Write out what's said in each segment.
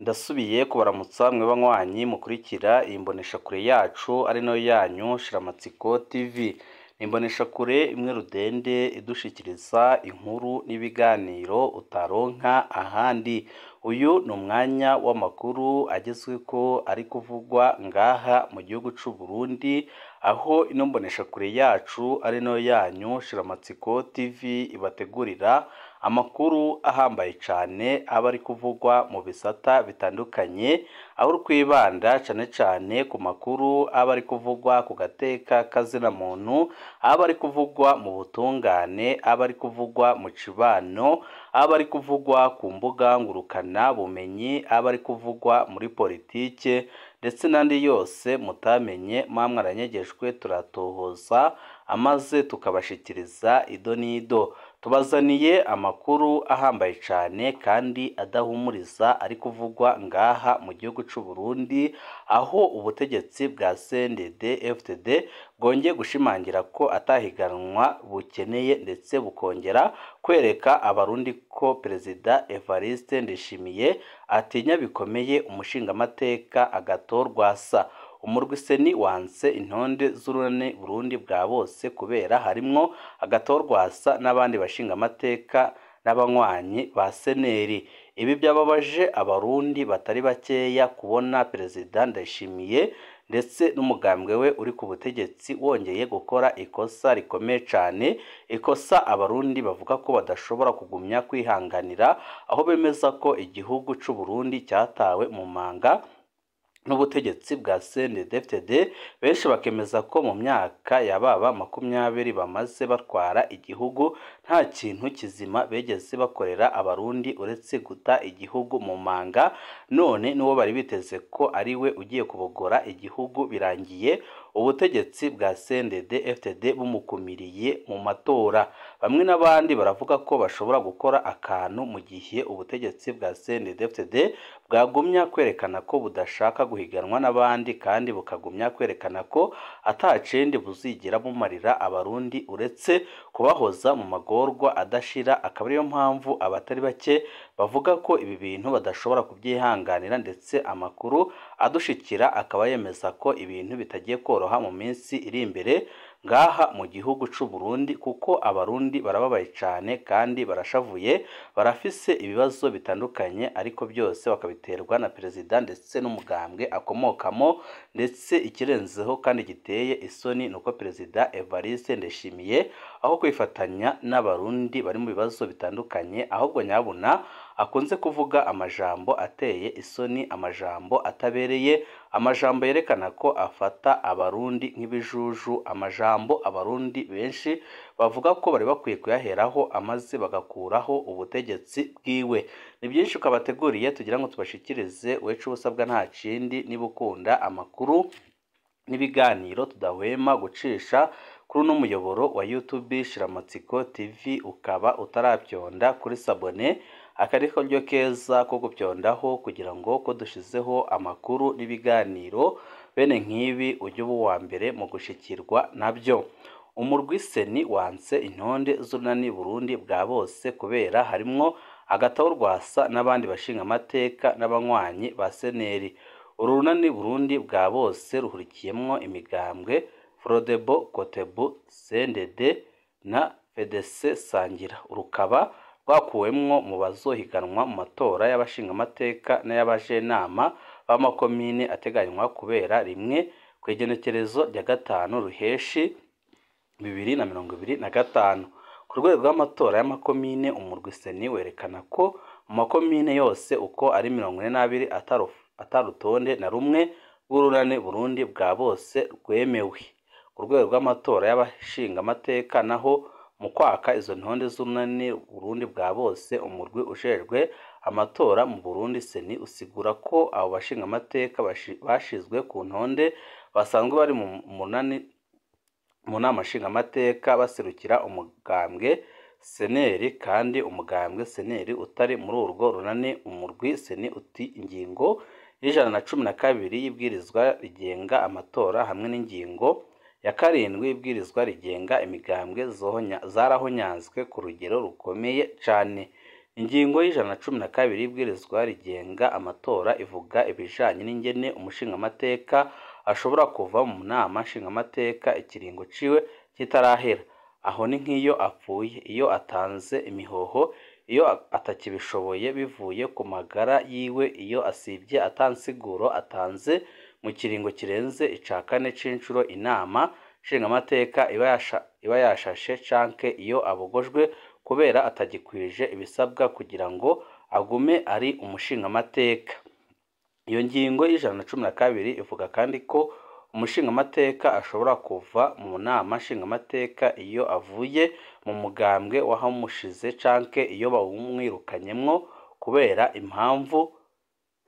Ndasubiye kubaramutsa mwe banywanyi mukurikira iyi mboneshakure yacu ari nayo yanyu Shiramatsiko TV. Ni imboneshakure imwe rudende idushikiriza inkuru n'ibiganiro utaronka ahandi. Uyu ni umwanya w'amakuru agezweko ari kuvugwa ngaha mu gihugu c'u Burundi, aho ino mboneshakure yacu ari nayo yanyu Shiramatsiko TV ibategurira amakuru ahambaye cane aba ari kuvugwa mu bisata bitandukanye, aho twibanda cane cane ku makuru aba ari kuvugwa ku gateka kazina muntu, aba ari kuvugwa mu butungane, aba ari kuvugwa mu cibano, aba ari kuvugwa ku mbuga ngurukana bumenyi, aba ari kuvugwa muri politike ndetse n'andi yose mutamenye muba mwaranyegejwe turatohoza amaze tukabashikiriza ido n'ido. Tubazaniye amakuru ahambaye cane kandi adahumuriza ari kuvugwa ngaha mu gihugu c'u Burundi, aho ubutegetsi bwa CNDD-FDD bwongeye gushimangira ko atahiganwa bukeneye ndetse bukongera kwereka abarundi ko Perezida Evariste Ndayishimiye atinya bikomeye umushingamateka Agathon Rwasa. Umurwi CENI wanse intonde z'urunani Burundi bwa bose kubera harimwo Agathon Rwasa n'abandi bashingamateka n'abanywanyi ba seneri. Ibi byababaje abarundi batari bakeya kubona Perezida Ndayishimiye ndetse n'umugambwe we uri ku butegetsi wongeye gukora ikosa rikomeye cane, ikosa abarundi bavuga ko badashobora kugumya kwihanganira, aho bemeza ko igihugu c'u Burundi cyatawe mu manga n'ubutegetsi bwa CNDD-FDD. Benshi bakemeza ko mu myaka ya baba 20 bamaze batwara igihugu nta kintu kizima begeze bakorera abarundi uretse guta igihugu mu manga, none n'uwo bari biteze ko ari we ugiye kubogora igihugu birangiye ubutegetsi bwa CNDD-FDD bumukumiriye mu matora. Bamwe n'abandi baravuga ko bashobora gukora akantu mu gihe ubutegetsi bwa CNDD-FDD bwagumya kwerekana ko budashaka guhiganwa n'abandi kandi bukagumya kwerekana ko atacindi buzigira bumarira abarundi uretse kubahoza mu magorwa adashira. Akaba ariyo mpamvu abatari bake bavuga ko ibi bintu badashobora kubyihanganira, ndetse amakuru adushikira akaba yemeza ko ibintu bitagiye koroha mu minsi iri imbere ngaha mu gihugu c'u Burundi, kuko abarundi barababaye cane kandi barashavuye, barafise ibibazo bitandukanye ariko byose bakabiterwa na perezida ndetse n'umugambwe akomokamo. Ndetse ikirenzeho kandi giteye isoni nuko Perezida Evariste Ndayishimiye aho kwifatanya n'abarundi bari mu bibazo bitandukanye, ahubwo nyabuna akunze kuvuga amajambo ateye isoni, amajambo atabereye, amajambo yerekana ko afata abarundi nk'ibijuju, amajambo abarundi benshi bavuga ko bari bakwiye kuyaheraho amaze bagakuraho ubutegetsi bwiwe. Ni byinshi ukabateguriye tugira ngo tubashikirize, wecu ubusabwa nta kindi niba ukunda amakuru n'ibiganiro tudahwema gucisha kuri uno muyoboro wa YouTube Shiramatsiko TV, ukaba utarabyonda kuri sabone, akariko ryo keza ko gupyondaho kugira ngo ko dushizeho amakuru n'ibiganiro bene nk'ibi ujye uba uwa mbere mu gushikirwa nabyo. Umurwi CENI wanse intonde z'urunani Burundi bwa bose kubera harimwo Agathon Rwasa n'abandi bashingamateka n'abanywanyi ba seneri. Uru runani Burundi bwa bose ruhurikiyemwo imigambwe Frodebo, Kotebu, CNDD na FDC Sangira, rukaba rwakuwemwo mu bazohiganwa mu matora y'abashingamateka n'ay'abajenama b'amakomine ateganywa kubera rimwe ku igenekerezo rya 5 Ruheshi 2025. Ku rwego rw'amatora y'amakomine, umurwi CENI werekana ko mu makomine yose uko ari 42 atarutonde na rumwe rw'urunani Burundi bwa bose rwemewe. Ku rwego rw'amatora y'abashingamateka naho, mu kwaka izo ntonde z'urunani Burundi bwa bose, umurwi ujejwe amatora mu Burundi CENI usigura ko abo bashingamateka bashizwe ku ntonde basanzwe bari mu nama nshingamateka baserukira umugambwe seneri, kandi umugambwe seneri utari muri urwo runani. Umurwi CENI uti ingingo y'112 y'ibwirizwa rigenga amatora hamwe n'ingingo ya 7 y'ibwirizwa rigenga imigambwe zarahonyanzwe ku rugero rukomeye cane. Ingingo y'112 y'ibwirizwa rigenga amatora ivuga ibijanye n'ingene umushingamateka ashobora kuva mu nama nshingamateka ikiringo ciwe kitarahera. Aho ni nk'iyo apfuye, iyo atanze imihoho, iyo atakibishoboye bivuye ku magara yiwe, iyo asivye ata nsiguro atanze mu kiringo kirenze ica kane c'incuro inama nshingamateka iba yashashe, canke iyo abogojwe kubera atagikwije ibisabwa kugira ngo agume ari umushingamateka. Iyo ngingo y'112 ivuga kandi ko umushingamateka ashobora kuva mu nama nshingamateka iyo avuye mu mugambwe w'ahamushize canke iyo bawumwirukanyemwo kubera impamvu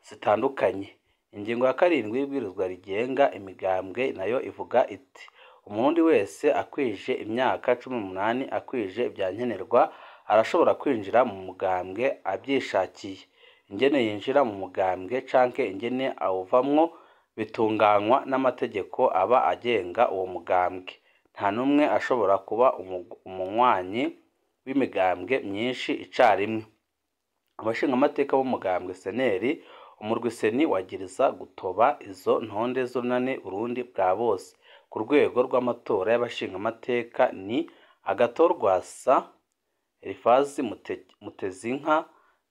zitandukanye. Ingingo ya 7 y'ibwirizwa rigenga imigambwe nayo ivuga iti: umurundi wese akwije imyaka 18 akwije ivyankenerwa arashobora kwinjira mu mugambwe avyishakiye. Ingene yinjira mu mugambwe canke ingene awuvamwo bitunganywa n'amategeko aba agenga uwo mugambwe. Nta n'umwe ashobora kuba umunywanyi w'imigambwe myinshi icarimwe. Abashingamateka b'umugambwe CNL, umurwi CENI wagiriza gutoba izo ntonde z'urunani Burundi bwa bose ku rwego rw'amatora y'abashingamateka ni Agathon Rwasa, Elifazi Mutezinka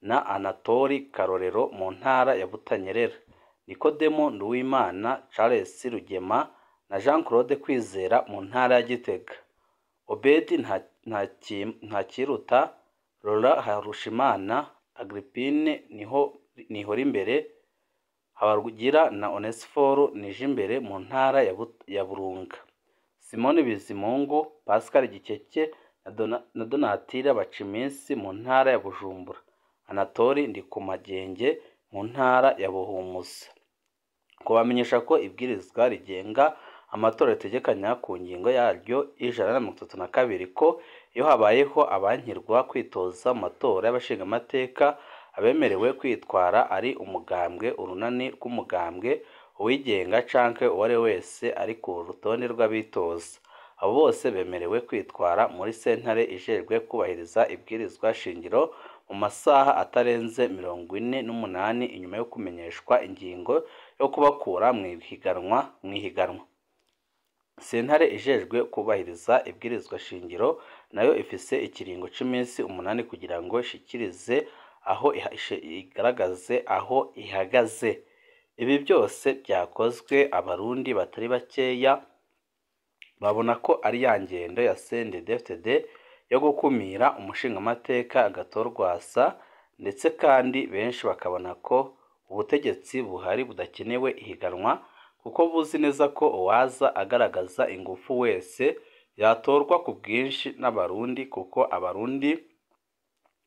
na Anatoli Karorero mu ntara ya Butanyerera, Nikodemo Nduwimana, Charles Rugema na Jean Claude Kwizera mu ntara ya Gitega, Obedi Ntakiruta, Laurent Harushimana, Agrippine Nihorimbere, Habarugira na Onesphore Nijimbere mu ntara ya Burunga, Simoni Bizimungu, Pascal Gikeke na Donatille Baciminsi mu ntara ya Bujumbura, Anatoli Ndikumagenge mu ntara ya Buhumuza. Kubamenyesha ko ibwirizwa rigenga amatora ritegekanya ku ngingo yaryo y'132 ko iyo habayeho abankirwa kwitoza mu matora y'abashingamateka, abemerewe kwitwara ari umugambwe, urunani rw'umugambwe, uwigenga canke uwari wese ari ku rutonde rw'abitoza. Abo bose bemerewe kwitwara muri sentare ijejwe kubahiriza ibwirizwa shingiro mu masaha atarenze 48 inyuma yo kumenyeshwa ingingo yo kubakura mw'ihiganwa. Sentare ijejwe kubahiriza ibwirizwa shingiro nayo ifise ikiringo c'iminsi 8 kugira ngo ishikirize aho igaragaze aho ihagaze. Ibi byose byakozwe abarundi batari bakeya babona ko ari ya ngendo ya CNDD-FDD yo gukumira umushingamateka Agathon Rwasa, ndetse kandi benshi bakabona ko ubutegetsi buhari budakenewe ihiganwa kuko buzi neza ko uwaza agaragaza ingufu wese yatorwa ku bwinshi n'abarundi, kuko abarundi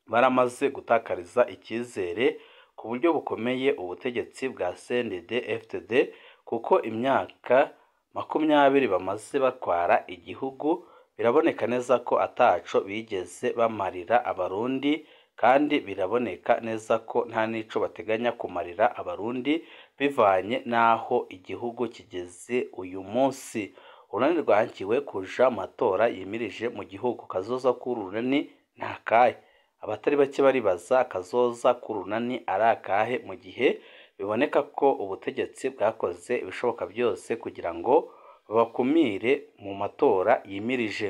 baramaze gutakariza icyizere ku buryo bukomeye ubutegetsi bwa CNDD-FDD, kuko imyaka 20 bamaze batwara igihugu biraboneka neza ko ataco bigeze bamarira abarundi, kandi biraboneka neza ko nta nico bateganya kumarira abarundi bivanye n'aho igihugu kigeze uyu munsi. Urunani rwankiwe kuja mu matora yimirije mu gihugu. Kazoza k'urunani ni akahe? Abatari bake baribaza kazoza k'urunani ari akahe mu gihe biboneka ko ubutegetsi bwakoze ibishoboka byose kugira ngo bakumire mu matora yimirije.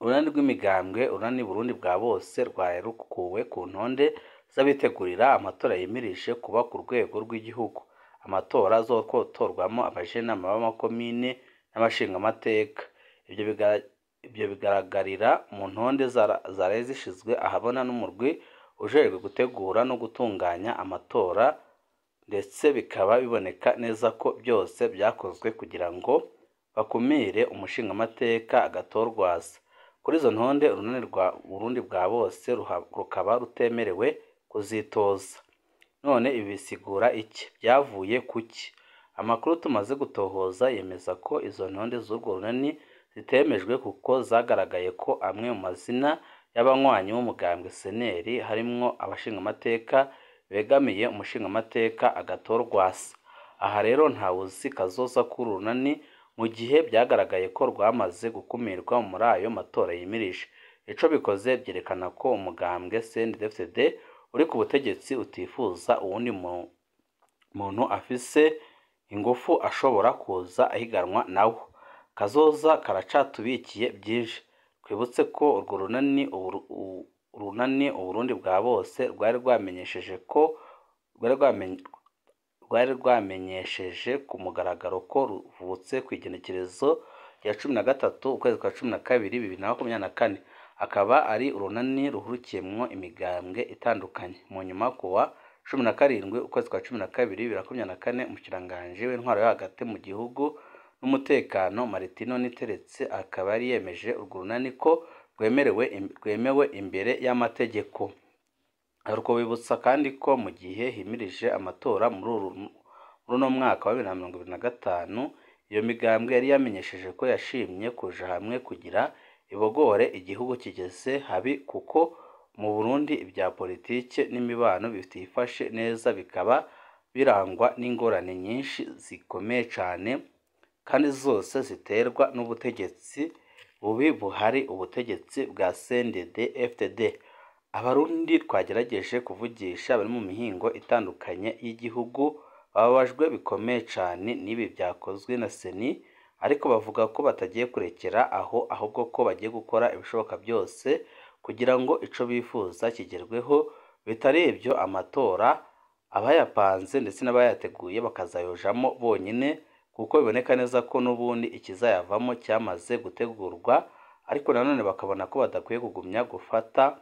Urunani rw'imigambwe, urunani Burundi bwa bose rwari rukuwe ku ntonde z'abitegurira amatora yimirije kuba ku rwego rw'igihugu. Amatora azotorwamo abajenama b'amakomine n'abashingamateka. Ibyo bigaragarira mu ntonde zaraye zishizwe ahabona n'umurwi ujejwe gutegura no gutunganya amatora, ndetse bikaba biboneka neza ko byose byakozwe kugira ngo bakumire umushingamateka Agathon Rwasa. Kuri izo ntonde urunani rwa Burundi bwa bose rukaba rutemerewe kuzitoza. None ibi bisigura iki? Byavuye kuki? Amakuru tumaze gutohoza yemeza ko izo ntonde z'urwo runani zitemejwe kuko zagaragaye ko amwe mu mazina y'abanywanyi b'umugambwe CNL harimwo abashingamateka begamiye umushingamateka Agathon Rwasa. Aha rero ntawuzi kazoza k'uru runani mu gihe byagaragaye ko rwamaze gukumirwa muri ayo matora yimirije. Ico bikoze vyerekana ko umugambwe CNDD-FDD uri ku butegetsi utifuza uwundi muntu afise ingufu ashobora kuza ahiganwa nawo. Kazoza karacatubikiye byinshi. Twibutse ko urwo runani urunani Uburundi bwa bose rwari rwamenyesheje ko rwari rwamenyesheje ku mugaragaro ko ruvutse ku igenekerezo rya 13 ukwezi kwa 12 2024, akaba ari urunani ruhurikiyemwo imigambwe itandukanye. Mu nyuma kuwa 17 ukwezi kwa 12 2024, umushikiranganji w'intwaro yo hagati mu gihugu n'umutekano Martino Niteretse akaba yari yemeje urwo runani ko rwemewe imbere y'amategeko. Rwibutsa kandi ko mu gihe himirije amatora muri uno mwaka wa 2025, iyo migambwe yari yamenyesheje ko yashimye kuja hamwe kugira ibogore igihugu kigeze habi, kuko mu Burundi ibya politike n'imibano bitifashe neza, bikaba birangwa n'ingorane nyinshi zikomeye cane kandi zose ziterwa n'ubutegetsi bubi buhari, ubutegetsi bwa CNDD-FDD. Abarundi twagerageje kuvugisha bari mu mihingo itandukanye y'igihugu bababajwe bikomeye cane n'ibi vyakozwe na CENI, ariko bavuga ko batagiye kurekera aho, ahubwo ko bagiye gukora ibishoboka byose kugira ngo ico bifuza kigerweho, bitari ibyo amatora abayapanze ndetse n'abayateguye bakazayojamwo bonyine, kuko biboneka neza ko n'ubundi ikizayavamo cyamaze gutegurwa, ariko nanone bakabona ko badakwiye kugumya gufata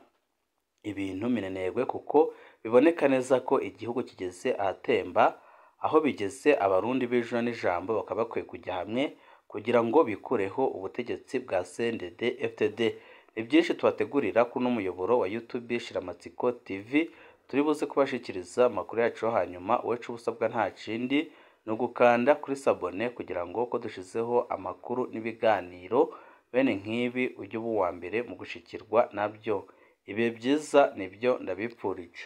ibintu minenegwe, kuko biboneka neza ko igihugu kigeze ahatemba. Aho bigeze Abarundi b'ijuna n'ijambo bakaba bakwiye kujya hamwe kugira ngo bikureho ubutegetsi bwa CNDD-FDD. Ni byinshi tubategurira kuri uno muyoboro wa YouTube Shiramatsiko TV, turi buze kubashikiriza amakuru yacu yo hanyuma. Uwacu ubusabwa nta kindi ni ugukanda kuri sabone kugira ngo ko dushizeho amakuru n'ibiganiro bene nk'ibi ujye uba uwa mbere mu gushikirwa nabyo. Ibihe byiza nibyo ndabipfurije.